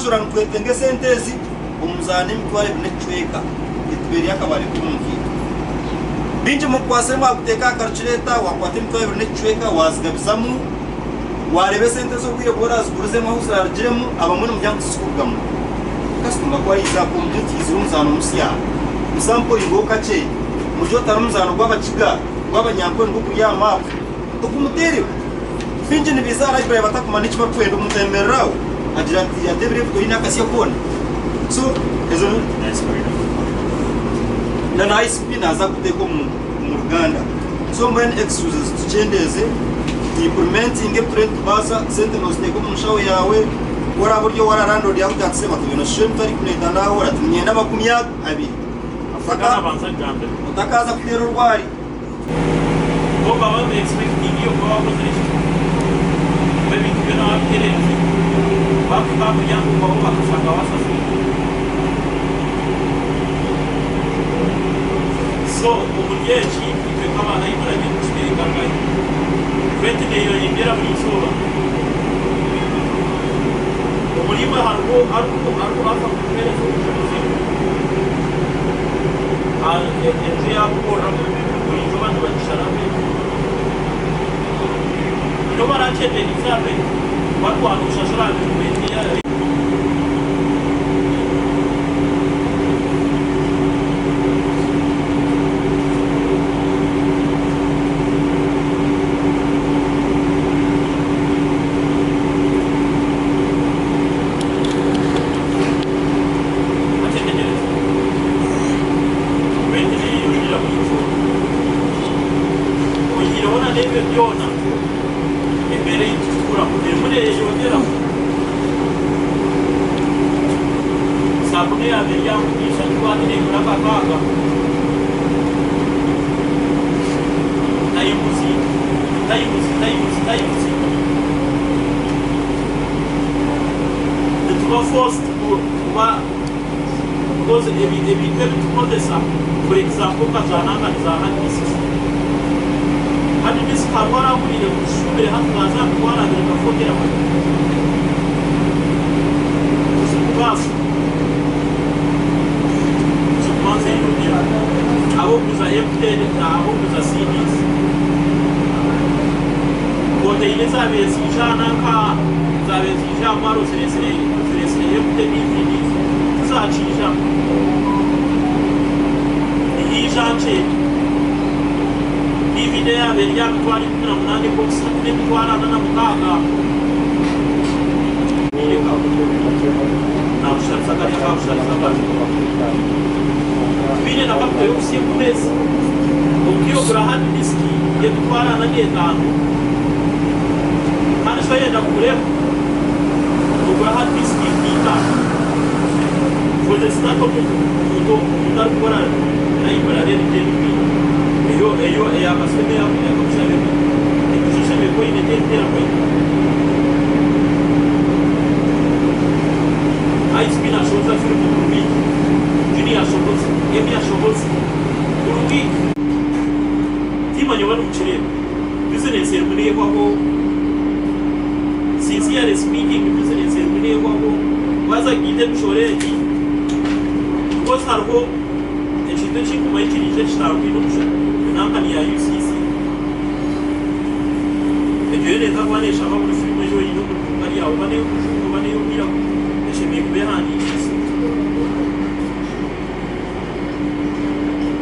Twakizoora ngu nitwetenga esente ezi, omuzaano 2000 n'ekicweka etuba eri akabare k'omu nkaito. Baingi mukwatsire mwaguteeka aha karukireeta, wakwata 2000 n'ekicweka wazigabizamu, wareeba esente ez'obwire obu orazigurizemu ahu zirarugiremu, abamwe nimugira ngu tizikurugamu. Kasitoma ku ariija aha kumugye oti haizire omuzaano musya, musamporingeho kakye, mugye otari omuzaano gw'abakiga, gw'abanyankore nigwo guri aha maapu, ogumuteereho. Baingi nibaija aha library batakumanya eki barikwenda, omuntu ayemerera aho agira ati ateebire oine akasya koona. So ezo na na ICP naaza kuteeka omu omu ruganda. So mbwenu excuses tukyendeeze, tu implementinge ebi turiyo nitubaasa, sente nooziteeka omu nshaho yaawe, ku oraabe ori owa landlord yakugira ati sebo twine oshusha emitwaro 50 ahora, ati niinyenda 20. Otakaaza kuteera orwari. Bo baba be expecting iwe kuba wakozire ki? Kuba ebintu byona wabitereerize, bakuhika aha muryango gwawe bakashanga wasaswire. So omuri eki itwe nk'aba library nitukiteeka nkahi? Rent neyeyongyera buri izooba. Omuri imwe hariho arikubaasa kutuheereza obujurizi? Enju ei arikukoreramu buri izooba nibagishara rent. Haine obu araakyendereize aha rent? Barikuba nooshashura aha rent ei ari. Wakyetegyereza? Rent neyeyongyera buri izooba. Oyihireho na n'ebyo byona, embeera ei turikuturamu erimu neyeyongyera. Saabune yaaba eri aha mugisha hati negura akakaaga. Tayimuzi, tayimuzi, tayimuzi, tayimuzi. Nituba forced kuba because ebintu ebi tukozesa for example nka za nanka ni za hard disks. Hard disk hariho arahuriire ngu zishumire hati zaza aha mitwaro abiri nka four terabyte. Tizikubaasa. Tizikubaasa eyongyera. Ab'okuguza empty ab'okuguza CDs. Konteina ezaabaire ziija nanka ezaabaire ziija aha mwaro zireetsire zireetsire empty DVDs tizaakiija. Nihaija nkye. DVD eyaaba eri aha mitwaro 18 ebokisi hati n'emitwaro 46. Naakusharisa kariya kaakusharisa kati. Tibaine na kapito y'okusya empumi ezi. Obukiire ogura hard disk y'emitwaro 45 kandi shi wayenda kugura emwe nogura hard disk nk'itaano. For the start omuntu omuntu arikukora library eri genuine eyo eyo eya kasitoma eyakushaba ebintu ekishusha kuba oyine ten terabyte. ISP nashohoza firimu buri wiiki, Junior ashohoza, Emmy ashohoza buri wiiki. Timanya oba nimukireeba. Bizinesi erimu neehwaho. Sincerely speaking bizinesi erimu neehwaho. Waaza kugiita emishoro egi because hariho ekintu ekinkumanya ekiriija ekitangwine omushoro enanka ni ya UCC. Egyo yo neeza kuba neeshaba buri firimu ei oine omu duuka ryawe oba n'ey'omujungu oba n'ey'omwiraguju eshemereire kuba ehandiikiise.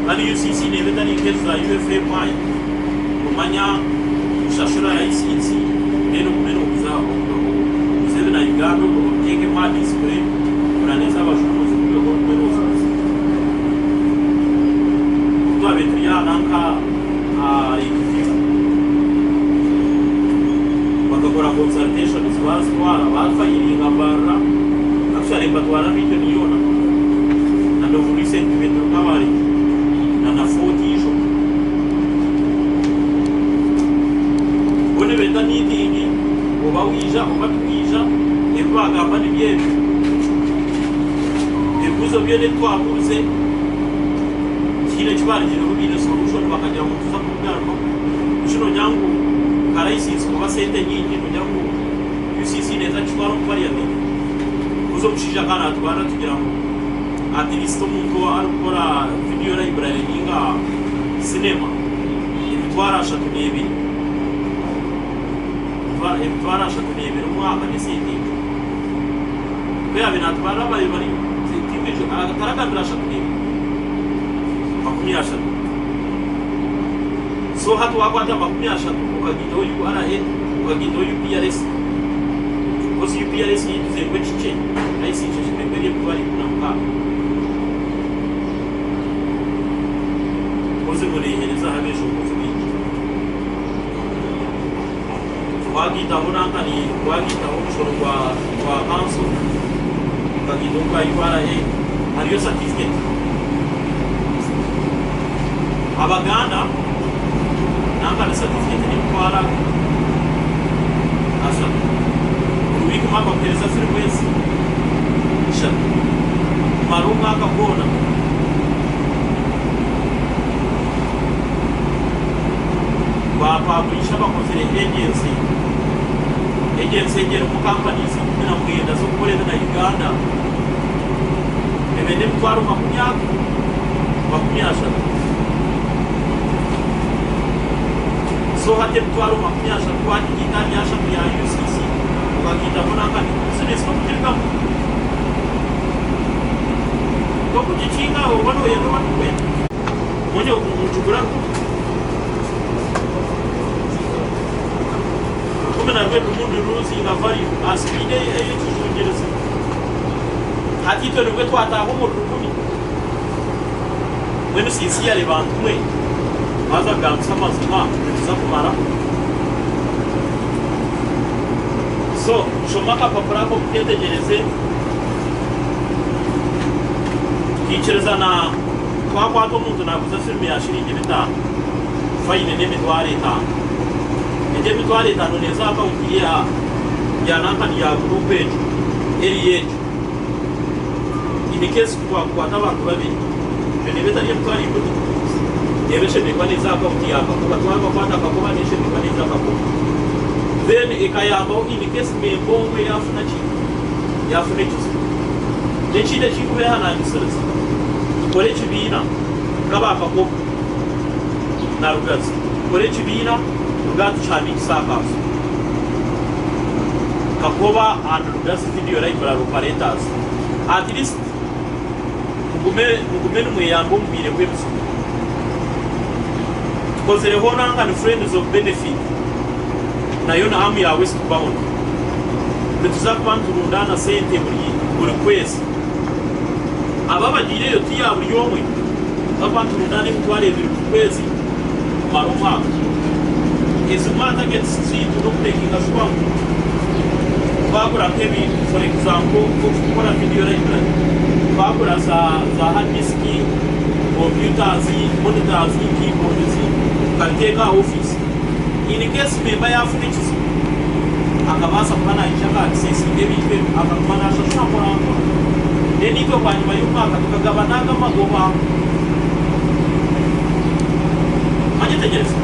Kandi UCC neeba etari nk'ezi za UFMI omanya kushashura layisinsi then ogume nooguza oguze na Uganda oteekemu aha display orane ez'abajungu ozigureho ogume nooziguza. Obu twabaire turi aha nanka aha Lake View bakakora consultations baazitwara baafayiringa Mbarara actually nibatwara region yoona and of recent Petro Kabale na na Fort Ijo. Bo nibeeta meeting oba waija oba tiwaija ebi baagamba nibyo ebyo. Ebibuuzo byona ebi twabuurize tihaine eki baarugireho baine solution bakagira ngu nituza kubigarukaho. Beitu noogira ngu nka license kuba sente nyingi noogira ngu UCC neeza kukitwara omu parliament? Koz omushaija akaba natubara natugira ngu at least omuntu arikukora video library ninga cinema emitwaro 32, 32 omwaka n'esente nkye. Ku yaabaire naatubarira ababaire bariyo, tiimu egyo taragambire 32, 30. So hati waakwata 30 okagiitaho URA, okagiitaho UPRS, kozi UPRS yaitu zeekwa ekikye, layisinsi eshemereire kuba eri emitwaro 16. Kozi mureehereza aha abeeshongozi baingi. Waagaitaho nankani, waagaitaho omushoro gwa gwa kanso, okagaitaho ogwa URA, hariyo satifiketi. Abaganda nankani satifiketi n'emitwaro 30. Buri wiiki mwaba bakuheereza firimu ezi ishatu kumara omwaka gwona. Baapaburisha bakozire agency. Agency egi erimu companies 19 z'okukora ebi na Uganda. Ebe n'emitwaro makumi aga, 30. So hati emitwaro 30 waagigaita ahari 30 ya UCC okagaitaho n'akandi business tokugirigamu. Tokugikinga oba nooyenda oba torikwenda. Mbwenu nitugura 12 omundi ruzinga value aha sipiidi ey'ekijungyirizi. Hati itwe nibwo twataaha omuri rukumi. Mbwenu sincerely bantu mwe, twaza kugambisa amazima nituza kumaraho. So shoma akapapura ako okeetegyereze. Tukaikiriza na. Twakwata omuntu naaguza firimu ya shiringi 5, fayini n'emitwaro etaano. Egyo emitwaro etaano neeza aha akawunti ye ya nankani ya guruupu egyo eriyo egyo. In case ku twakukwata abantu babiri, egyo neeba etari emitwaro ikumi? Neeba eshemereire kuba neeza aha akawunti ya Kakoba. Twabakwata Kakoba neeshemereire kuba neeza Kakoba. Then ekayambaho in case memba omwe yaafuna ki? Yaafuna ekizibu. N'ekindi ekirikubeehanangisiriza, Tukore ekibiina nk'aba Kakoba na Rugazi. Tukore ekibiina turuge aha tukihandiikise aha kaaso. Kakoba and Rugazi Video Library Operators. At least mugume mugume nimweyamba omu bwire bw'ebizibu. Tukozireho nanka ni Friends of Benefit nayo ni arm ya West Bound. Nituza kuba niturundaana sente buri buri kwezi. Abo abagiireyo ti ya buri omwe, twakuba niturundaana 20,000 buri kwezi kumara omwaka. Ezimwe aha targets zaitu n'okumekinga shuwa ngu twagura nk'ebintu for example nk'okukora video library, twagura za za hard disk, computers, monitors, keyboards tukabiteeka aha office in case member yaafuna ekizibu akabaasa kuba naija aka accessinga ebintu ebyo akaguma naashashura mpora mpora. Then itwe bwanyima y'omwaka tukagabana ago amagoba. Mwanyetegyereza?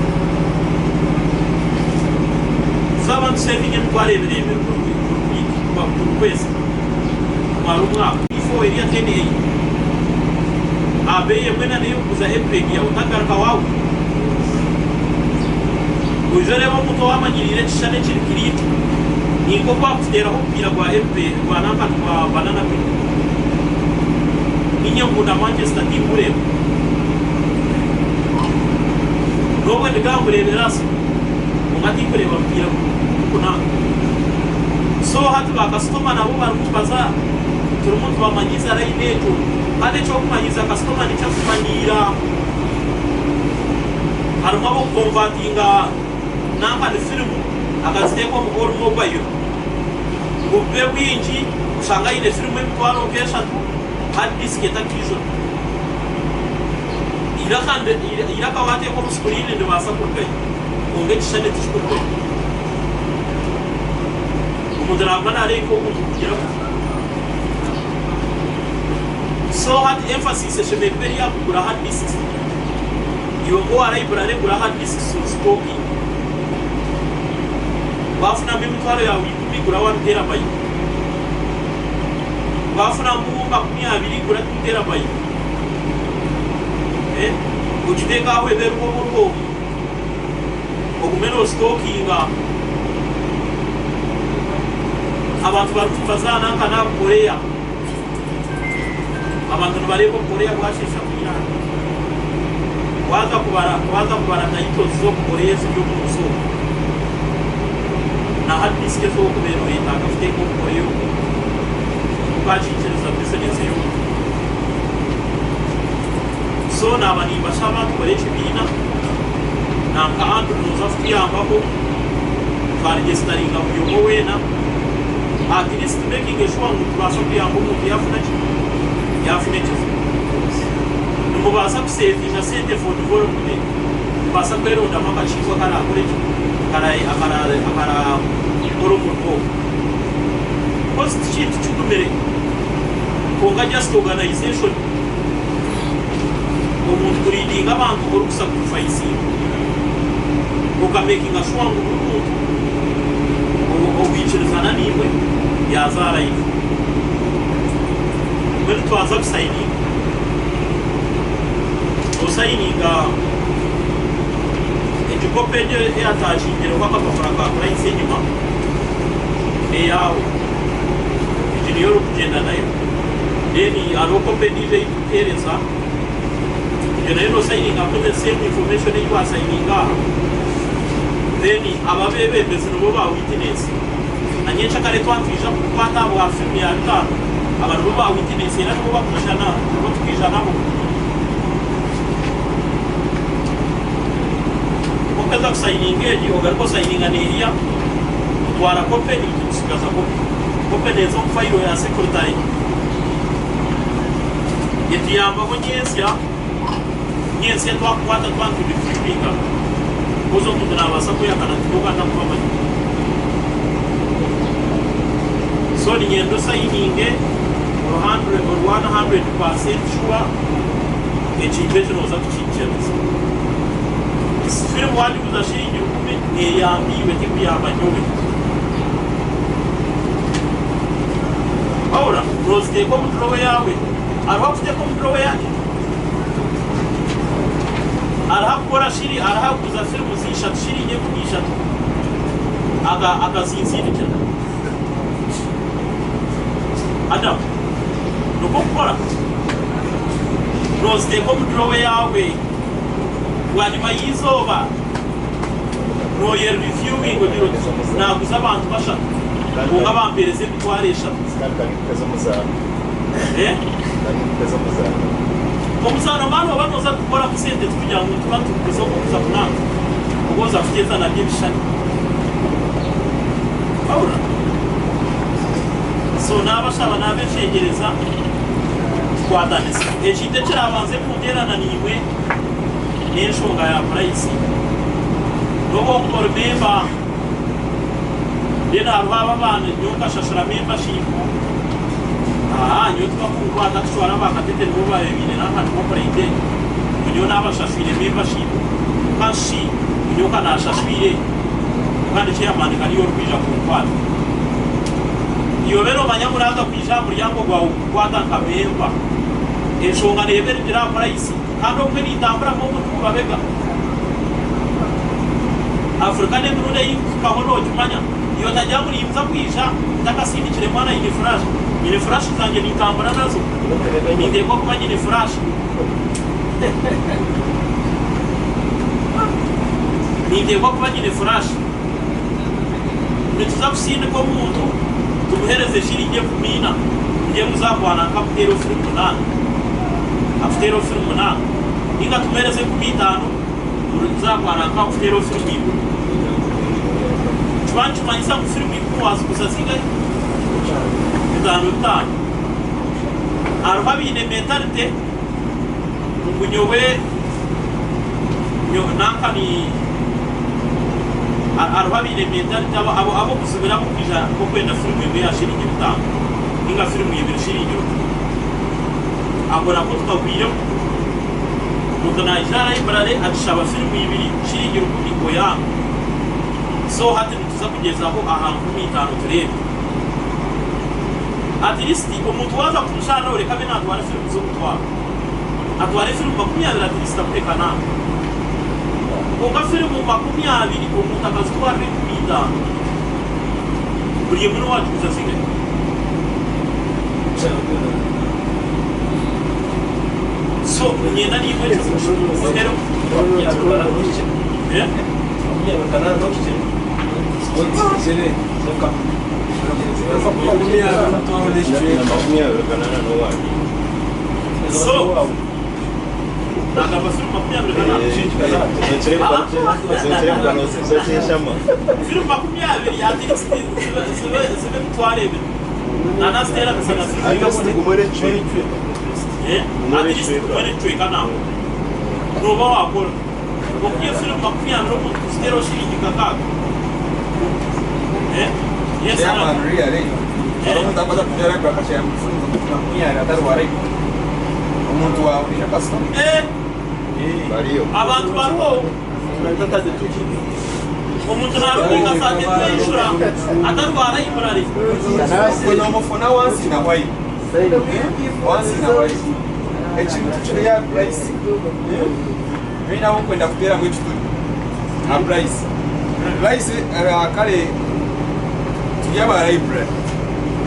Tuzaba nitusevinga 20,000 buri wiiki, buri kwezi kumara omwaka. Ifo eri ya ten eight aha beeyi emwe na n'ey'okuguza airplane yaawe otagaruka waawe. Oije oreebe omuntu owaamanyiriire ekishushani ekiri kiriito ni nk'oku akuteeraho omupiira gwa airplane gwa nankani gwa banana peel. Niinye nkunda Manchester tinkureeba. N'obwe ndigangureebera Arsenal kwonka tinkureeba mupiira gurikunanka. So hati ba kasitoma nabo barikumbaza turimu nitubamanyiiza layini egyo kandi eky'okumanyiiza kasitoma nikyo akumanyiira. Harimu ab'okukonvatinga nankani firimu akaziteeka omu all mobile ngu bube bwingi oshange aine firimu emitwaro nk'eshatu hard disk etakiijura. Eiraka waateeka omu sikuriini niribaasa kurugayo kwonka ekishushani tikirikurugayo. Omuntu naaguma naareebeka omuntu kugira kuti. So hati emphasis eshemereire kuba eri aha kugura hard disks. Iwe nk'owa library gura hard disks ozitookinge. Waafunamu emitwaro yaawe ikumi gura one terabyte. Waafunamu 20 gura 2 terabyte. Ogiteeke aho ebe eriho obwo obwo ogume noositookinga. Abantu barikubazaana nka n'aha Korea. Abantu nibareeba obukoreya bwasheesha bwire hati. Waaza kubara waaza kubara titles z'obukoreya eziri omu nsi omu, na hard disk ezi orikubeera nooyetaaga kuteeka obukoreya omu, okakiikiriza bizinesi ey'omuntu. So naaba nimbashaba tukore ekibiina, na nka Andrew nooza kutuyambaho, twaregisitaringa buri omwe weena. At least making sure ngu nitubaasa kuyamba omuntu yaafuna ki? Yaafuna ekizibu. Nimubaasa kusevinga sente for development. Nimubaasa kwerondamu akakiiko akaraakore ki? Akarakora omurimo ogwo. Coz tikintu kigumire kwonka just organisation. Omuntu kuleadinga abantu orikusacrificinga okamakinga sure ngu buri muntu Owaikirizana naiwe yaazaara iwe. Mbwenu twaza kusayininga. Osayininga egi kopi egi eyataakingireho akapapura ka purayisi enyima n'eyaawe. Egi niyo orikugyenda nayo. Then hariho kopi endiijo ei tukuheereza, egyo nayo noosayiningamu the same information ei waasayininga aha. Then abo abeebembezi nibo ba witness. Na nyencakare twaba nitwija kukwata aha bwa film ya bitaano, aba nibo ba witness era nibo bakwija na nibo tukwija nabo. Ku okuheza kusayininga egi, ogaruka osayininga n'eriya, otwara kope itwe tutsigaza kope. Kope neeza omu fayiro ya secretary. Etuyambaho nyentsya. Nyentsya twakukwata twaba nitugifilminga, koz omuntu nabaasa kwehakana nti bo batakubamanya. So niinyenda osayininge ori 100% sure ekintu eki nooza kukiikiriza. Firimu wagiguza shiringi rukumi neyamba iwe tikuyamba nyowe. Wabura noziteeka omu drawer yaawe. Hariho akuteeka omu drawer yangye? Hariho akukora shiri, hariho akuguza firimu z'ishatu shiringi 3000 aka akazinsindikira. Adam, nikwo okukora? Noziteeka omu drawer yaawe, bwanyima y'eizooba noye reviewing ogira oti naguza abantu bashatu kwonka bampereza 30,000. Omuzaano mani oba noza kukoramu sente tikugira ngu nituba nitukuguza okuguza munanga oba oza kuteeza nabyo ebishushani. Wahurira? So nabashaba nabeshengyereza tukwatanise. Ekintu ekirabanze kunteerana naimwe n'enshonga ya purayisi. N'obu okuba ori memba. Then hariho abo abaana nyowe nkashashura membership ahaa nyowe tibakunkwata kushwara aba Katete nibo babaire nanka nibo purayide ngu nyowe nabashashwire membership kwonka shi ngu nyowe ka nashashwire kwonka ndi chairman ka niiwe orikwija kunkwata. Iwe obe nomanya ngu naaza kwija aha muryango gwawe kukukwata nka member enshonga neeba erugire aha purayisi kandi obumwe nintamburamu omu ndikumubabega. Afrika n'emirundi ei nkuhikaho noogimanya. Iwe otagira ngu ninza kwija ntakasindikire mwana aine furashi. Nyine furashi zangye nintambura nazo. Ninteekwa kuba nyine furashi. Ninteekwa kuba nyine furashi. Nituza kusindika omuntu tumuheereze shiringi 4,000 mbwenu zaakwana nkakuteera ofiri munaana. Akuteere ofiri munaana. Nainga tumuheereze 50,000. Zaakwana nka kuteera firimu iguru. Nikiba nikimanyisa ngu firimu ikumi waaziguza zingahi? Bitaano bitaano. Hariho abaine mentalite ngu nyowe nanka ni hariho abaine mentalite ab'okuzibira ab'okwija nk'okwenda firimu emwe ya shiringi bitaano nainga firimu ibiri shiringi rukumi. Ako nako tukagwiremu. Omuntu naija aha library akishaba firimu ibiri shiringi rukumi oyanga. So hati nituza kugyezaho aha 50,000 tureebe. At least omuntu waaza kumusharira oreke abe naatwara firimu z'omutwaro. Atware firimu 20 at least akuhe kanaana. Kwonka firimu 20 omuntu akazitwarira 5000 buri emwe nowaagiguza zingahi? So niinyenda naimwe ekyo mukimuteeremu. Eh? So nagamba firimu 28. Firimu 20 at least zibe zibe emitwaro ebiri. Nanaziteeranisa na firimu Eh, at least gumwe n'ekicweka nangwa. Nooba waakora. Okuha efirimu 20 omuntu kuziteeraho shiringi kakaaga. Eh, yes Chairman nangwa. really Eh. omuntu akubaasa kuteera akashera 20 atarwara omuntu wawe oriyo kasitoma. Eh, abantu bariho. Omuntu naruga saa tatu enjura atarwara library. Ogwo nomufuna once in a while. Once in a while. Ekintu kiri aha price. Nyowe naaba okwenda kuteeramu ekituri aha price. Price kare turi aba library.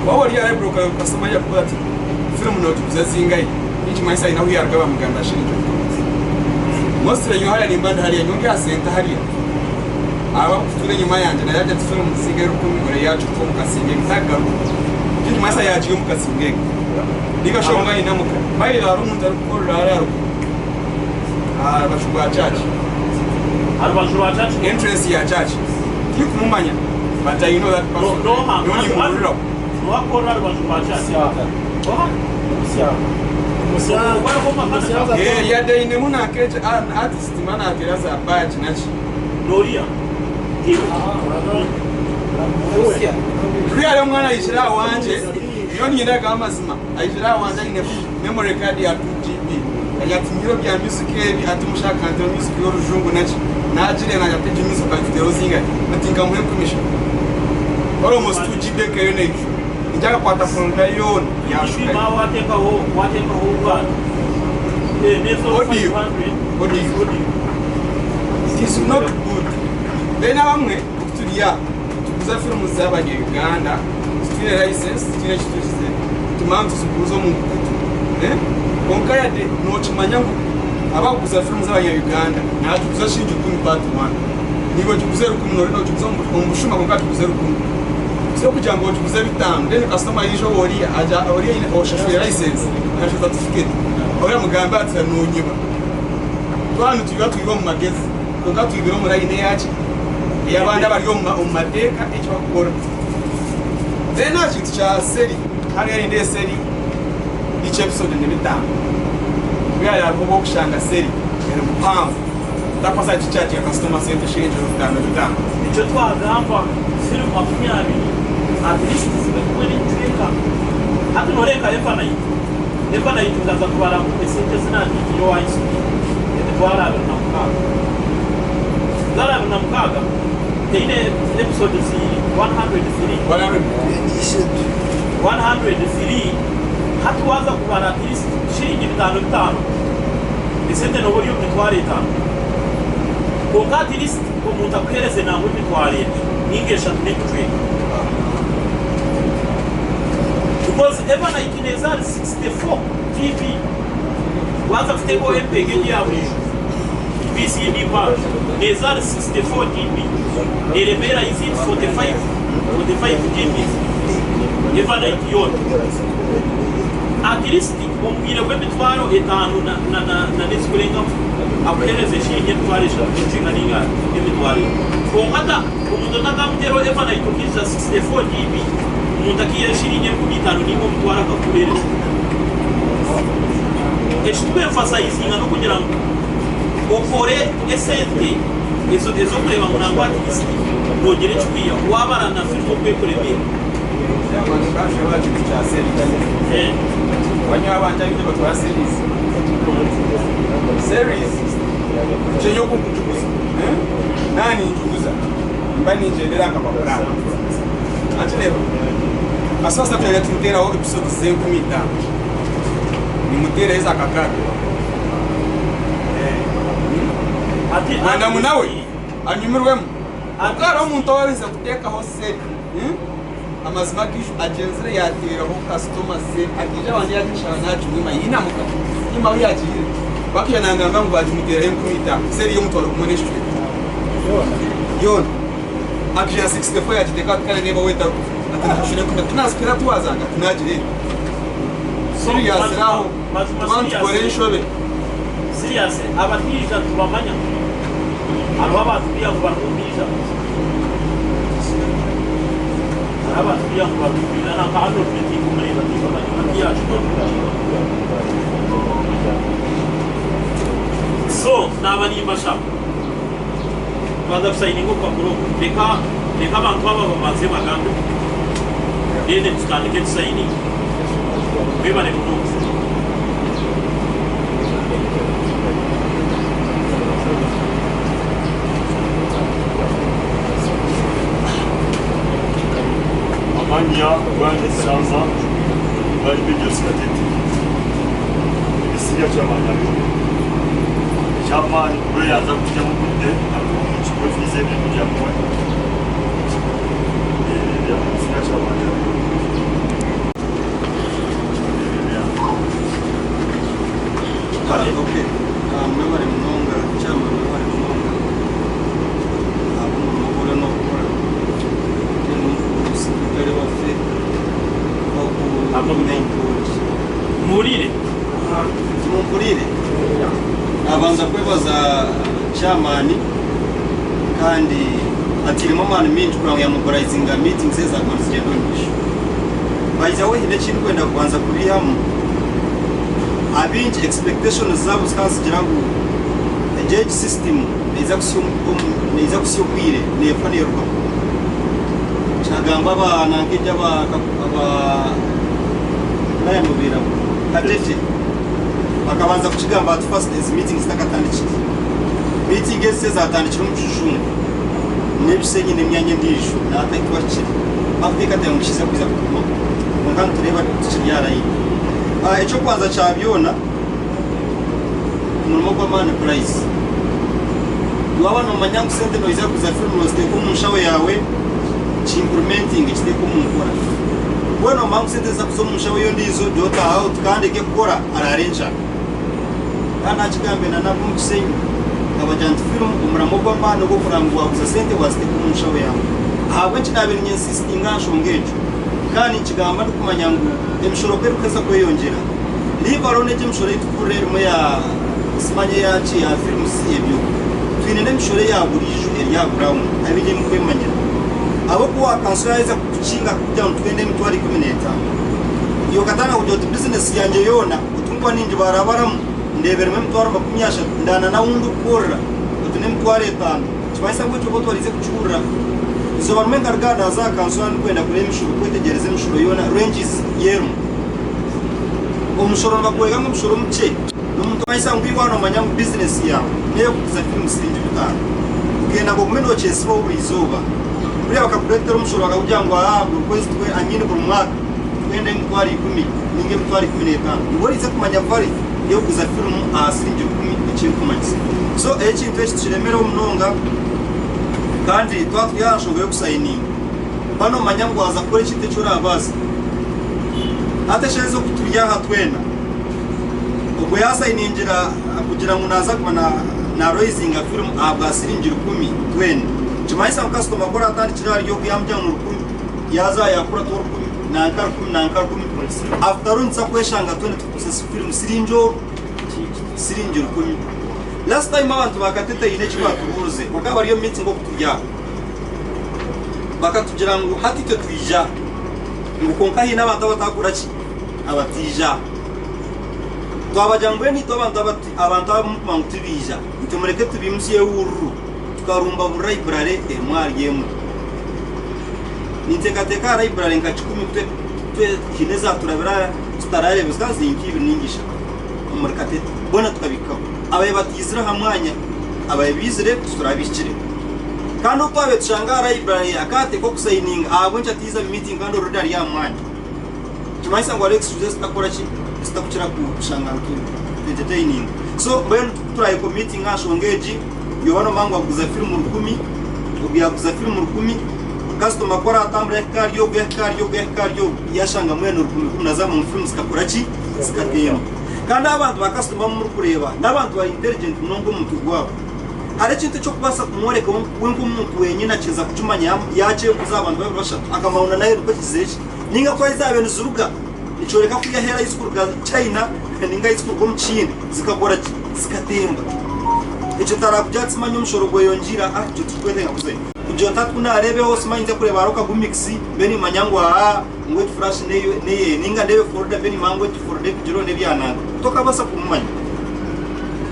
Waaba ori aha library okareba kasitoma yaija kukubuuza ati firimu nogiguza zingahi? Nikimanyisa haine ahu yaaruga bamugambira shiringi orikuguza. Mostly nyowe hariya nimba ndi hariya, nyowe ndi aha senta hariya. Aba abarikutuura enyima yangye nayo agira ati firimu zingahi rukumi ore yaagituha omu kasinge tagaruka. Nikimanyisa yaagiiha omu kasinge ke. Ninga shi omwe aine omuka. By the way hariho omuntu arikukorera hariya aharuguru aha rubaju rwa church. Aha rubaju rwa church noha? Entrance ya church. Tindikumumanya but I know that person. Noha? Nyowe nimuhuriraho. Noha akukorera aha rubaju rwa church? Oha? Ogwo ariho makanika? Eh, yade ainemu nanka egi artist mba nateera za badge naki. Noriya? Tiwe? Really omwana aijire aha wangye. Nyowe niinyenda kugamba amazima, aijire aha wangye aine memory card ya 2GB, agira ati nyine ebya music ebi, ati mushaka nteho music y'orujungu naki, nagireeba nagira ati egi music ogiteho zingahi? Ati nkamuha 3000. Almost 2GB eka yoona eijura. Ningira akakwata folder yoona 2GB yashukayo. ma wateekaho wateekaho bwani eh n'ezo Audio, 500 audio. audio. It is not good. Then abamwe oku turi aha. Nituguza firimu z'abanya Uganda titwine license titwine eki tugize nitumanya ngu tuziguza omu nkukutu kwonka yade nokimanya ngu abakuguza firimu z'abanya Uganda nagiguza shiringi rukumi part one niiwe ogiguze rukumi nori nogiguza omu bushuma kwonka agiguze rukumi so kugira ngu ogiguze bitano then kasitoma yaija oworiya oriya oshashwire license na certificate oriya amugambe ati nonyiba twaba nitwiba twiba omu magezi kwonka twibire omu line eyaki ey'abandi abari omu mateeka eki barikukora. Then aha kintu kya seri, hariyo nindeeba eseri each episode ni bitano. Mbwenu hariho obu orikushanga seri eri mpango otakubaasa kugichaginga kasitoma sente shiringi bitano bitano. Nikyo twagamba firimu 20 at least zibe kumwe n'ekicweka. Hati noreeba nka Eva Night, Eva Night nkaza kubaramu esente ezi nabiikire owa ICT 26,000. 26,000 teine episodes 103. 103 hati waaza kubara at least shiringi bitano bitano esente nooba ori omu mitwaro etaano. Kwonka at least omuntu akuheereze nangwa emitwaro ebiri ninga eshatu n'ekicweka. Because Evernight neeza ahari 64 GB waaza kuteekaho MPEG egi eya buriijo. VCD mpango neeza ahari 64 GB neremeera is it 45 45 GBs Evernight yoona. At least omu bwire bw'emitwaro etaano na na na na n'ezikurengaho akuheereze eshiringi emitwaro eshatu n'ekicweka ninga emitwaro ebiri. Kwonka ta omuntu otakamuteeraho Evernight okiijuza 64 GB omuntu akaiha eshiringi 5000 ninga omutwaro akakuheereza. Eki tukwemfasayizinga n'okugira ngu okore esente ezo ez'okureeba ngu nangwa at least noogira eki kwihaho waabara na firimu oku ekuremeera. Kasasiro twena tumuteeraho episodes z'enkumi itaano. Nimuteeraho eza kakaaga. Mwenda ngu nawe anyumirwemu. Kwonka hariho omuntu owaabaire kuteekaho sente. Amazima gaitu agyenzire yaateeraho kasitoma sente. Akaija abanza yaagishaba naagimwima yainamuka. Tihaine ahu yaagiihire. Ku akaija naangamba ngu baagimuteeraho 5000. Seeri y'omutwaro gumwe n'ekicweka. Yoona. Akaija na 64 yaagiteekaho ati kare reeba we etarikufa. Ati nashashura 5000. Tinaziteera tiwaazanga? Ati naagireeba. Serious aho tuba nitukora enshobe. Serious abashaija nitubamanya hariho abatubeiha ngu bari omubiija hariho abatubeiha ngu bari omubiija nanka hanu otwine tinkumureeba timbamanya hati yacuba so naba nimbashaba twaza kusayininga orupapura oru reka reka abantu aba babanze bagambe then tutandike tusayininge mwebare munonga. Amanya Rwanda Samba bari Medios Katete ebisiria kyamanya ekyamaani kuba yaza kutya mu budde akuba mu kigo fiizi ebintu byammwe ebisiria kyamanya Okay. Mwebare munonga chairman, mwebare munonga ahabw'omurimo ogu oriyo nokora. Omusirikare waffe ogu Muhurire. Timumpuriire? Nabanza kwebaza chairman kandi atairemu amaani maingi kureba ngu yamobilizinga meetings ezi zaguma nizigyenda omu maisho. By the way haine eki ndikwenda kubanza kubiihamu, abaingi expectations zaabo zikaba nizigira ngu egi egi system neija kuhitsya obwire neefa neerugaho. Kyagambwa aba nanka egi aba aba Katete bakabanza kukigamba at first ezi meeting zitakatandikire. Meeting ezi ezatandikire omu kijungu n'ebisenyi n'emyanya endiijo nahati ahu twahikire bakuteekateeka ngu nikiija kwija kutugumaho kwonka nitureeba tikiri aha layini. Eky'okubanza kya byona omurimo gw'amaani Price. Waaba noomanya ngu sente noija kuguza firimu nooziteeka omu nshaho yaawe, ki implementinge kiteeke omu nkora. Waaba noomanya ngu sente niziza kuza omu nshaho y'ondiijo, gy'otaaha oti ka ndeke kukora araare enjara. Kandi naakigambire na n'ab'omu Kisenyi nkabagira nti firimu omuramo gw'amaani ogw'okureba ngu waaguza sente waaziteeka omu nshaho yaawe. Ahabw'enki naabaire niinyensisitinga aha nshonga egyo? Kandi ninkigamba ndikumanya ngu emishoro ku erikuheza kweyongyera, leave alone egyo emishoro ei turikuhurira erimu eya simanya eya ki eya films ebyo, twine n'emishoro eya buriijo eri aha ground abaingi ei murikwemanyira. Ahabw'okuba owa kanso yaaheza kukukinga akakugira ngu nitwenda emitwaro 15, iwe okatandika kugira oti bizinesi yangye yoona otu nkuba ningibarabaramu ndeeberemu emitwaro 30 ndaana n'ahu ndikukorera otu n'emitwaro etaano. Nikimanyisa ngu ekyo oba otwariize kukihurira. Eizooba rimwe nkaruga aha naaza aha kanso yaaba ndikwenda kureeba emishoro kwetegyereza emishoro yoona ranges y'erimu. Omushoro nibagworeka ngu omushoro mukye n'omuntu omanyisa ngu iwe waaba noomanya ngu bizinesi yaawe n'ey'okuguza firimu siringi bitaano okenda ngu ogume nookyesibaho buri izooba buriya bakakureetera omushoro bakakugira ngu aa buri kwezi I mean buri mwaka twenda emitwaro ikumi ninga emitwaro 15 nibwo oriize kumanya value y'okuguza firimu aha siringi rukumi eki erikumanyisa. So ekintu eki tukiremereho munonga kandi twaba turi aha nshonga y'okusayininga ba noomanya ngu waaza kukora ekintu eki oraabaasa. Hati esheeza oku turi aha twena, ogwo yaasayiningira kugira ngu naaza kuba naroyizinga firimu ahabwa siringi rukumi twena, nikimanyisa ngu kasitoma ku oraatandikire ahari ogu yaamugira ngu ni rukumi, yaaza aha yaakurataho rukumi, nanka rukumi, nanka rukumi, after all nituza kweshanga twena turikuguza firimu siringi oru, siringi rukumi. Last time abantu ba Katete haine eki baatubuurize, bakaba bari omu meeting oku turi aha, bakatugira ngu hati itwe twija. Ngu kwonka haine abantu abatakora ki? Abataija. Twabagira ngu mbwenu itwe abantu aba abantu abu murikumanya ngu tibaija, itwe mureke tubiimutsye ehururu tukarumba buri library emwe ahari emwe. Ninteekateeka aha library nka kikumi twe twe haine ezaturabire aha tutarareebe zikaba ziri nka ibiri ninga ishatu omuri Katete boona tukabihikaho. Ababaire bataizire aha mwanya, ababaire baizire titurabihikire. Kandi obu twabaire tushanga aha library akateeka okusayininga ahabw'enki ataiza mu meeting kandi already ari aha mwanya. Nikimanyisa ngu hariho excuse ezitakukora ki? Ezitakukira kushanga nitu entertaininga. So mbwenu ku turayekomitinga aha nshonga egi, yoba nomanya ngu waguza firimu rukumi, ogu yaguza firimu rukumi, kasitoma ku aratambura yahika ahari ogu, yahika ahari ogu, yahika ahari ogu, yashanga mwena orukumi rukumi naza omu firimu zikakora ki? Zikatemba. Kandi abantu ba kasitoma abu murikureeba n'abantu bari intelligent munonga omu mutwe gwabo. Hariho ekintu eki orikubaasa kumworeka we nk'omuntu wenyine akiheza kukimanya yaakyebuuza aha bantu babiri bashatu akamanya ngu na nawe nikwo kizire ki. Ninga ku zaabaire niziruga nikyoreka ku yaheera ahi zirikuruga China ninga ahi zirikuruga omu Kihindi zikakora ki? Zikatemba. Ekyo tarakugira ati simanya omushoro gweyongyeire aha ekyo tikikwetenga kuzayo. Kugira oti hati ku naareebeho simanya ninza kureeba hariho kagumix mbe nimanya ngu aa ngu egi flash neye ninga ndeebe folder mbe nimanya ngu egi folder ebigiriho nebyananka. Tokabaasa kumumanya.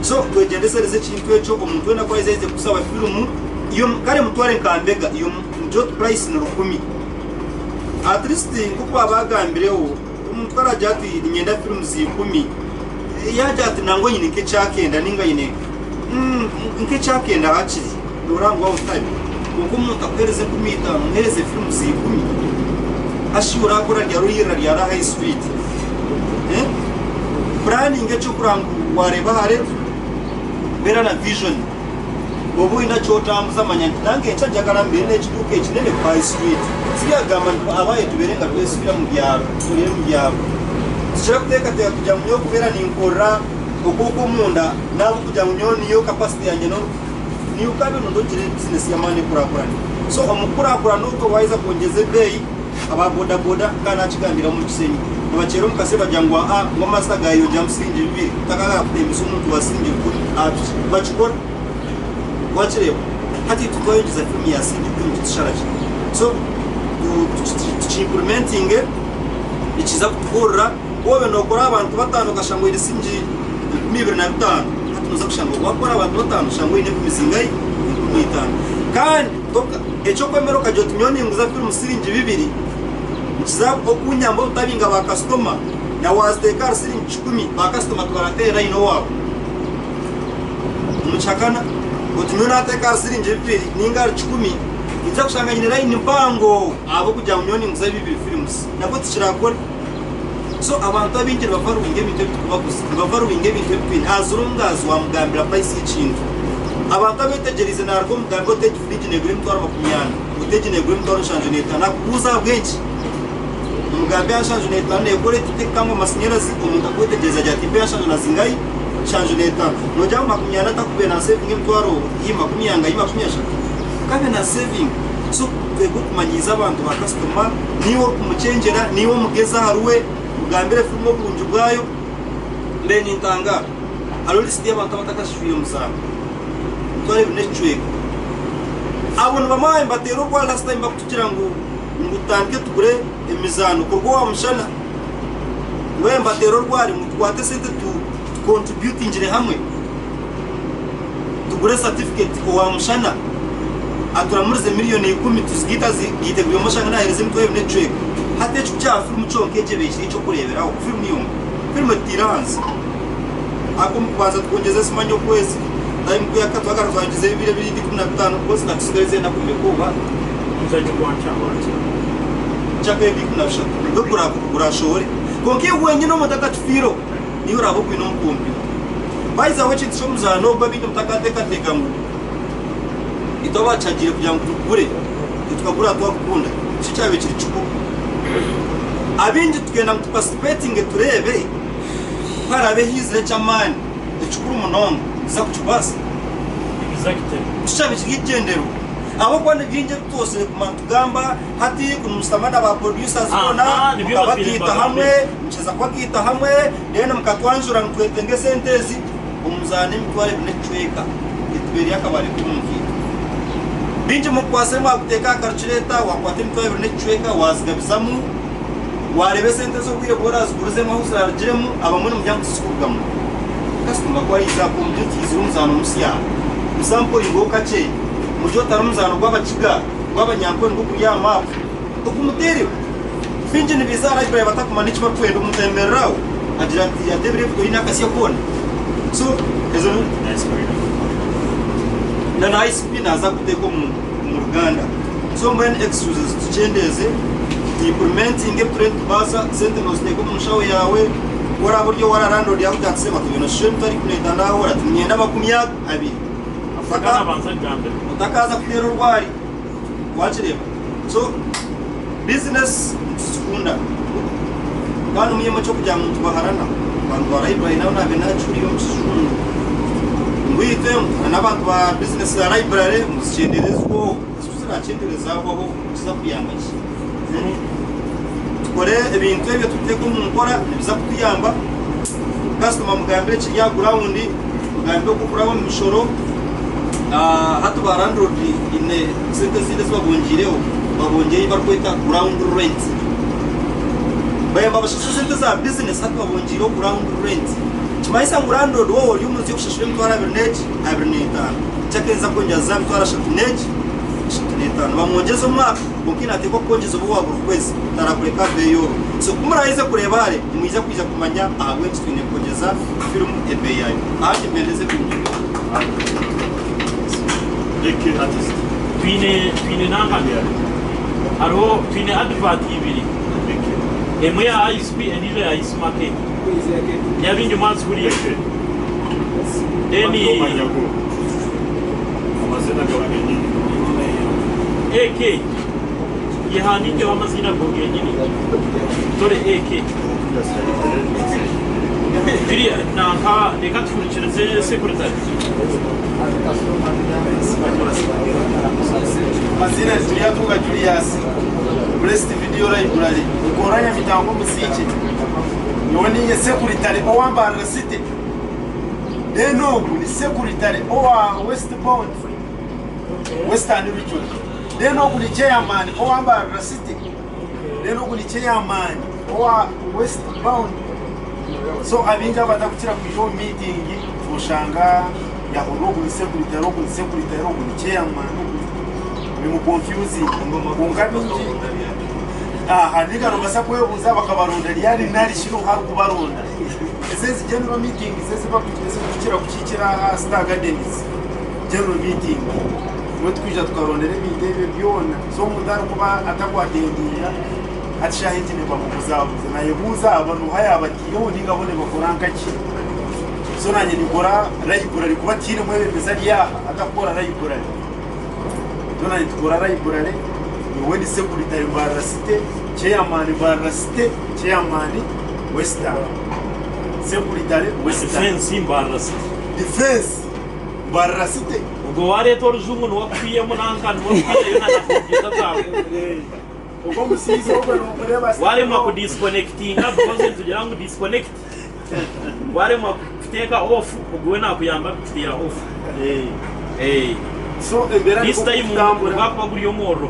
So twegyendesereze ekintu ekyo omuntu weena ku araiza aije kukusaba firimu iyo kare mutware nka mbega iyo mugire oti price ni rukumi. At least nkoku baabagambireho omuntu ku araagira ati niinyenda firimuzi ikumi yaagira ati nangwa nyine nk'ekyakenda ninga nyine nk'ekyakenda hakiri nooreba ngu waaba otari kwonka omuntu akuheereza 5000 omuheereze firimuzi ikumi hashi orakora ryari oirira ryari aha high street puraninga eky'okureba ngu waareeba hare beera na vision. Obu oine eki otambuza manya nti nange enkya njagala mbeere n'ekiduuka ekinene ku High Street. Tibyagamba nti abaye tubeere nga twesibira mu byaro, tukurire mu byaro. Tikira kuteekateeka kugira ngu nyowe kubeera ninkorera oku okw'omunda n'ahabw'okugira ngu nyowe niyo capacity yangye n'oru niiwe okaaba noyenda ogire bizinesi y'amaani ekurakurane. So omu kukurakurana okwo waaheza kwongyeza ebeeyi, aba boda boda nkaba naakigambira omu Kisenyi, nibakyera omu kasese bagira ngu aa ngu amasita gaayeyongyeramu siringi bibiri, takaagaruka kutembesa omuntu wa siringi rukumi aha piki. Bakikora. Wakireeba? Hati itwe twayongyeza firimu ya siringi rukumi nitushara ki? So tuki implementinge nikiza kutuhurira. Ku obe nookora abantu bataano okashanga oine siringi 25,000, hati nooza kushanga waakora abantu bataano oshanga oine enkumi zingahi? 5000. Kandi eky'okwemera okagira oti nyowe ninguza firimu siringi bibiri, nikiza okunyamba obutabinga baakasitoma na waaziteeka ahari siringi kikumi, baakasitoma tibarateera layini owaawe. Omukihakana oti nyowe nateeka ahari siringi bibiri ninga ahari kikumi, ninza kushanga nyine layini mpango ahabw'okugira ngu nyowe ninguza bibiri firimuzi. Nabwo tikirakore. So abantu abaingi nibavaluwinga ebintu ebi turikubaguza, nibavaluwinga ebintu ebi twine as long as wamugambira price y'ekintu. Abantu abetegyereize naruga omugambire oti egi fridge negura emitwaro 40, oti egi negura emitwaro 75, akubuuza ahabw'enki? Omugambe aha 75 nekora eti tekukangwa amasinyarazi, omuntu akwetegyereza agira ati mpa eya nshanju na zingahi? 75. Nogira ngu 40 takubaire na sevinga emitwaro hi makumi angahi 30? Akabaire na sevinga. So twebwe okumanyiiza abantu ba kasitoma, niiwe orikumukyengyera, niiwe omugezi ahariwe, mugambire firimu oburungi bwayo. Mbaire nintangaara, hariho lisiti y'abantu abatakashishwire muzaano, emitwaro ebiri n'ekicweka. Abo nibamwe aha nibateera orwari last time bakutugira ngu ngu tutandike tugure emizaano kuruga owa mushana. Mbwenu nibateera orwari ngu tukwate esente tu tukontributingire hamwe tugure certificate owa mushana aturamurize 1,000,000 tuzigaite azigaite buri omwe oshange nahereza emitwaro ebiri n'ekicweka. Hati eki kukyaba firimu kyonka egyo ebaire ekiri eky'okureeberaho firimu yonka. Firimu etutaire ahansi. Ahabw'okuba omu kubanza tukongyeza simanya okwezi time kuyahika twagaruka twayongyeza ebiro ebindi 15 kozi katusigarize enaku meka oba? Kyaka ebiro 13 nibwo gurashohore. Kwonka iwe wenyine omuntu atakifiireho niiwe oraabe ogwine omu kompyuta. Baizaho ekintu ky'omuzaano ogu abaingi mutakateekateeka ngu itwe abakihagiire kugira ngu tugure, nitukagura twakukunda. Nikyo kyabaire kiri kikuru. Abaingi tukenda ngu tupasitipeetinge tureebe ku haraabe haizire eky'amaani ekikuru munonga nituza kukibaasa. Nikyo kyabaire kiri ekigyendererwa. Ahabw'okuba ni bingi ebi twosire kumara nitugamba hati kunu mushutama na ba producers boona mukabagaita hamwe, mukiza kubagaita hamwe then mukatwanjura nitwetenga esente ezi, omuzaano emitwaro ebiri n'ekicweka etubeereyo akabare k'omu nkiito. Bingi mukukwatsire mwakuteeka aha karukireeta wakwata emitwaro ebiri n'ekicweka wazigabizamu, wareeba esente ez'obwire obu orazigurizemu ahu zirarugiremu abamwe nimugira ngu tizikurugamu. Kasitoma ku ariija akumugye oti haizire omuzaano musya, musamporingeho kakye, mugye otari omuzaano gw'abakiga, gw'abanyankore nigwo guri aha maapu, ogumuteereho. Baingi nibaija aha library batakumanya eki barikwenda, omuntu ayemerera aho agira ati ateebire ebitoyi n'akasya koona. So ezo na na ICP naaza kuteeka omu ruganda. So mbwenu excuses tukyendeeze. Tu-implementinge ebi turiyo nitubaasa, sente nooziteeka omu nshaho yaawe, ku oraabe ori owa landlord yaakugira ati sebo twine oshusha emitwaro ikumi n'etaano aha ora ati niinyenda makumi abiri. Otakaaza kuteera orwari wakireeba. So bizinesi nituzikunda kandi omwihemu eky'okugira ngu nitubaharana abantu ba library nabo naabaire naakihurira omu kijungu ngu itwe ngu n'abantu ba bizinesi za library ngu zikyenderezweho. Ezi ku ziraakyendereza hahwaho nikiza kuyamba ki? Tukore ebintu ebyo tubiteeke omu nkora nibiza kutuyamba. Kasitoma mugambire ekiri aha gurawundi, mugambire oku okuraba omu mishoro. Hati ba landlord haine sente ezindi ezi babongiireho, babongyeyo ei barikweta ground rent. Baaba nibabashashura esente za bizinesi hati babongiireho ground rent. Nikimanyisa ngu landlord waaba ori omu nju y'okushashura emitwaro abiri n'egi, abiri n'etaano, kyakendeza kwongyera za mitwaro ashatu n'egi, ashatu n'etaano. Bamwongyeza omwaka. Kwonka naateekwa kukwongyeza obu wa buri kwezi, tarakureka aveeyo orwo. So ku muraayize kureeba hare, nimwija kwija kumanya ahabw'enki twine kwongyeza firimu ebeeyi yaayo. Aha nimbendeza ebirungi byona. Twine twine nanka hariho twine advert ibiri emwe ya ISP endiijo ya Ismake nyabaingi mwazihuriire then AK yehandiikeho amaziina ago genyini tore AK biri nanka reka tuhurikirize secretary. Amazina ni Turyatunga Julius, Blessed Video Library, nkorra Nyamitanga omusiikye. Nyowe ninye sekuritare owa Mbarara City. Then ogu ni sekuritare owa West Bond, Western Region. Then ogu ni chairman owa Mbarara City. Then ogu ni chairman owa West Bound. So abaingi abatakukira kwija omu meeting oshanga yahurira ogu ni sekuritare, ogu ni sekuritare, ogu ni chairman, ogu bimu confusing. Kwonka abaingi aha ninga nobaasa kwebuuza bakabaronda ryari nari shi n'oha arikubaronda. Ezi ezi general meetings ezirikukira kukiikira aha Star Gardens general meeting nimwo turikwija tukarondera ebintu ebyo byona. So omuntu arikuba atakwatendinga hati shaaha egi nibamubuzabuza nayebuuza aba noha yabataireho ninga bo nibakora nkaki. So nanye ninkora library kuba tihaine mwebembezi ari aha atakukora library. So nanye nitukora library nyowe ndi secretary Mbarara City, chairman Mbarara City, chairman Western. Sekuritare Western. Defense Mbarara City. Defense Mbarara City. Ogwo wareeta orujungu niwe akukwiyemu nanka niwe akukwihayo na na kompyuta zaawe. Ogwo omushaija ogwo nomureeba Waremwa ku disconnectinga because nitugira ngu disconnect. Waremwa kuteeka off ogwo we nakuyamba kuteera off. Eh. So embeera This nikwo time kutambura. gwakuba guri omuriro.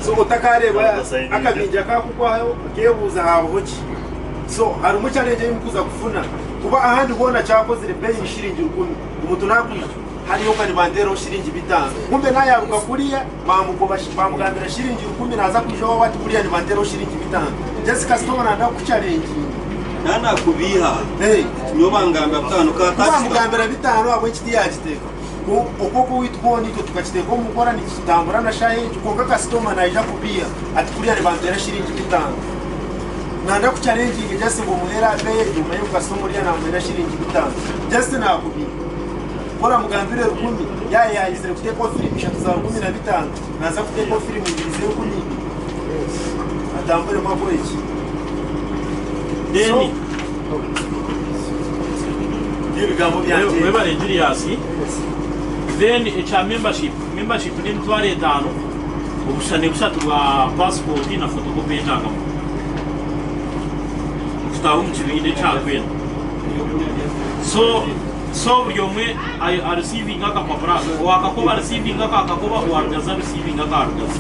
So otakareeba akabingi akakugwaho okebuuza habaho ki? So harimu challenge ei mukuza kufuna kuba ahandi hoona kyakozire beyi ni shiringi rukumi omuntu nakwija hariya oka nibanteeraho shiringi bitaano kumbe nayaruga kuriya bamugoba bamugambira shiringi rukumi naza kwija owaawe ati kuriya nibanteeraho shiringi bitaano just kasitoma nayenda kukuchalenginga. Nanakubiiha ati nyowe bangambira bitaano ka Ku taxi. bamugambira bitaano ahabw'enki tiyagiteeka? Ku okwo okowaitu kwona itwe tukakiteeka omu nkora nikitambura na shaaha egi kwonka kasitoma naija kubiiha ati kuriya nibanteera shiringi bitaano. Nanda kuchalenginga just ngu omuheere aha beeyi egi omanye ngu kasitoma oriya namuheera shiringi bitaano. Just nakubiiha. Ku oramugambire rukumi, yaaba yaayizire kuteekaho firimu ishatu za rukumi na bitaano, naaza kuteekaho firimu ibiri z'enkumi ibiri atamburemu akore ki? Then So, n'ebigambo byangye ebyo. Webare Julius. Then ekya membership, membership n'emitwaro etaano, obushushani bushatu bwa passport na photocopy y'endangamuntu. Kutaaha omu kibiina ekya twena. So so buri omwe a receivinge akapapura aka. Owa Kakoba a receivinge aka Kakoba, owa Rugazi a receivinge aka Rugazi.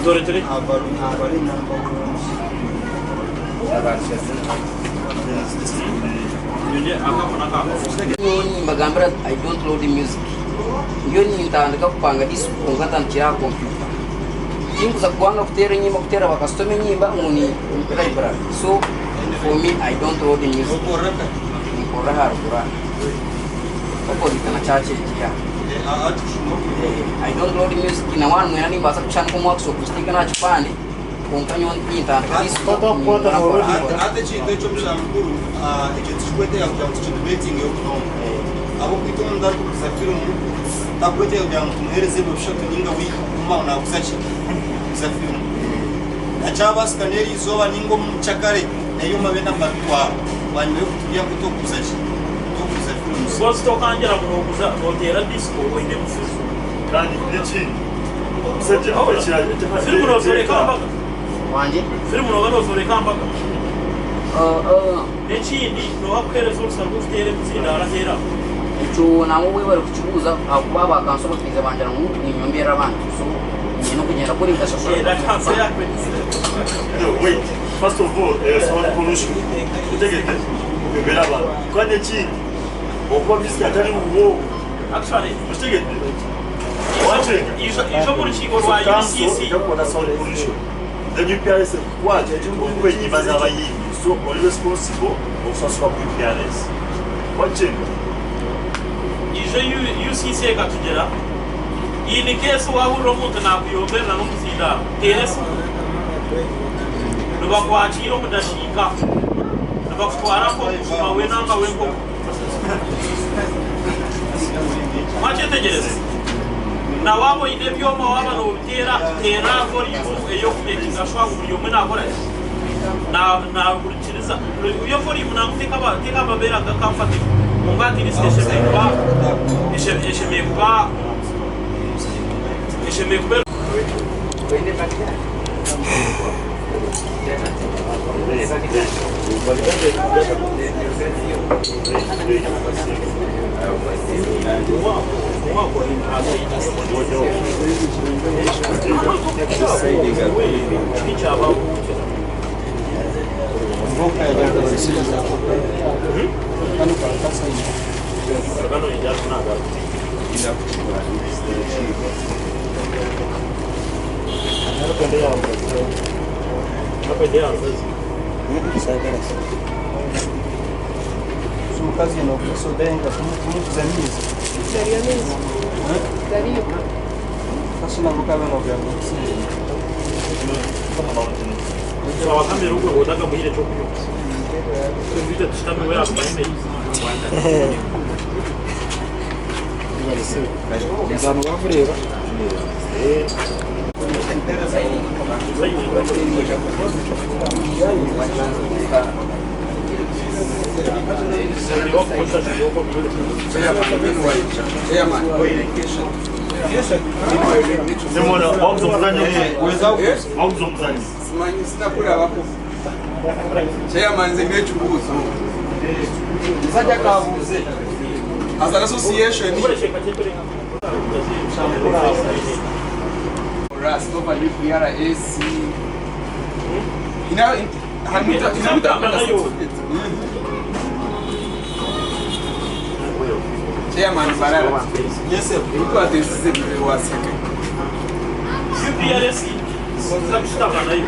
Turetere. Nyowe nimbagambira I don't load music. Nyowe nintandika kupanga disc kwonka ntandikira aha computer. Tinkuza kwanga kuteera enyimba kuteera bakasitoma enyimba ngu ni library. So for me I don't load music. Ninkorera aha ruguru aha. Opposite na church egi aha. I don't load music na wanu mwena nimbaasa kushana nk'omwakisi okuziteeka aha kipande kwonka nyowe nintandika disco Hati ekintu ekyo mushamukuru ekyo tikikwetenga kugira ngu tukidebatingeho munonga ahabw'okwita omuntu arikuguza firimu takwetenga kugira ngu tumuheereze ebiro bishatu ninga wiiki kuguma aho naaguza ki kuguza firimu akyabaasika n'eri izooba ninga omu mukyakare nayo mabe nababitwara bwanyima y'okutubwira ngu tokuguza ki tokuguza firimu Because tokangira ngu noguza noteera disco oine mufuzi. Kandi n'ekindi omusajja ekirala Firimu nozooreka aha mbaga? Wangye? Firimu nooba nozooreka aha mbaga? N'ekindi nooha akuheereza orusa rw'okuteera emizindaaro aheeru aho? Ekyo nangwa webare kukibuuza ahakuba aba kanso bakaiza bangira ngu ninyomberera abantu so nyine okugyenda kuri nkashashura. No, wait. First of all, eh, sound pollution. Otegedde? Oyombera abantu. Kandi ekindi, okuba music atali wuwo. Actually, Okitegedde? Wakyenga. Ijo omu rukiiko rwa UCC. Ejja sound pollution. Then UPRS ekukwata okuba ennyimba z'abayimbi. So oli responsible okusasula ku UPRS. Wakyenga. Ijo UCC ekatugira in case wahurira omuntu nakuyomberera n'omuzindaaro teera esimu nibakwakiira omu dashiika nibakutwara nk'omujuma w'enanga w'enkoko. Mwakyetegyereza? Na waaba oine ebyoma waaba noobiteera, teera volume ey'okumekinga shuwa ngu buri omwe naakora ki? Naahurikiriza. Yo volume nangwa tekababeera ga comfortable kwonka at least eshemereire kuba eshemereire kuba eshemereire kuba Simanyi sinakulabako. Chairman nze nina ekibuuzo. Musajja kabuuze. As an association for us over UPRS ina hamuta inamuta Chairman Barara. Yes sir. Twatesize biwaseke. UPRS tuza kushutama nayo.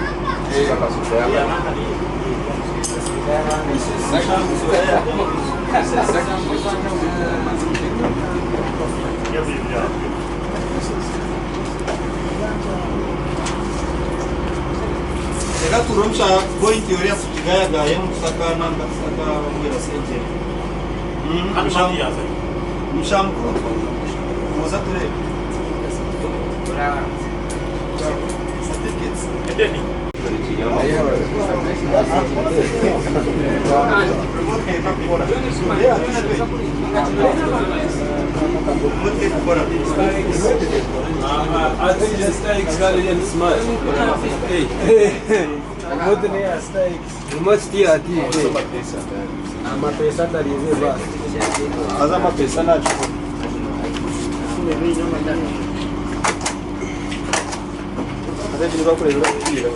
Reka turebe omusha point ori atugayagayemu tusaka nanga tusaka bamwera sente. Omusha mukuru muza turebe. Certificates. Haza amapesa nagikora. Haza ebintu bakureebera omupiira.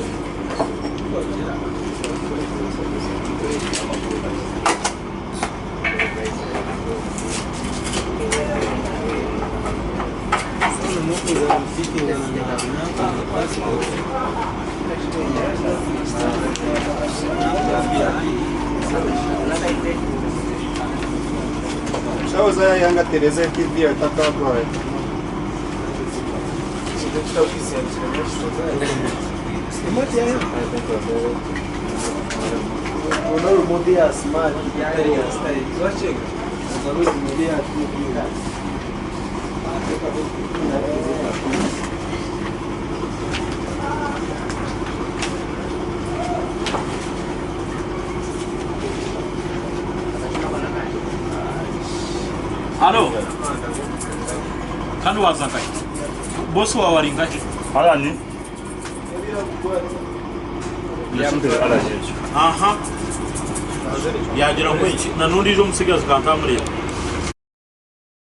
Yahoze yayanga Tereza TV atakagwaye. Halo. Kandi waza nkahi? Bosi wawe ari nkahi? Alani. Alani. Aha. Yagira ngu enki na n'ondiijo omutsigazi kantamureba.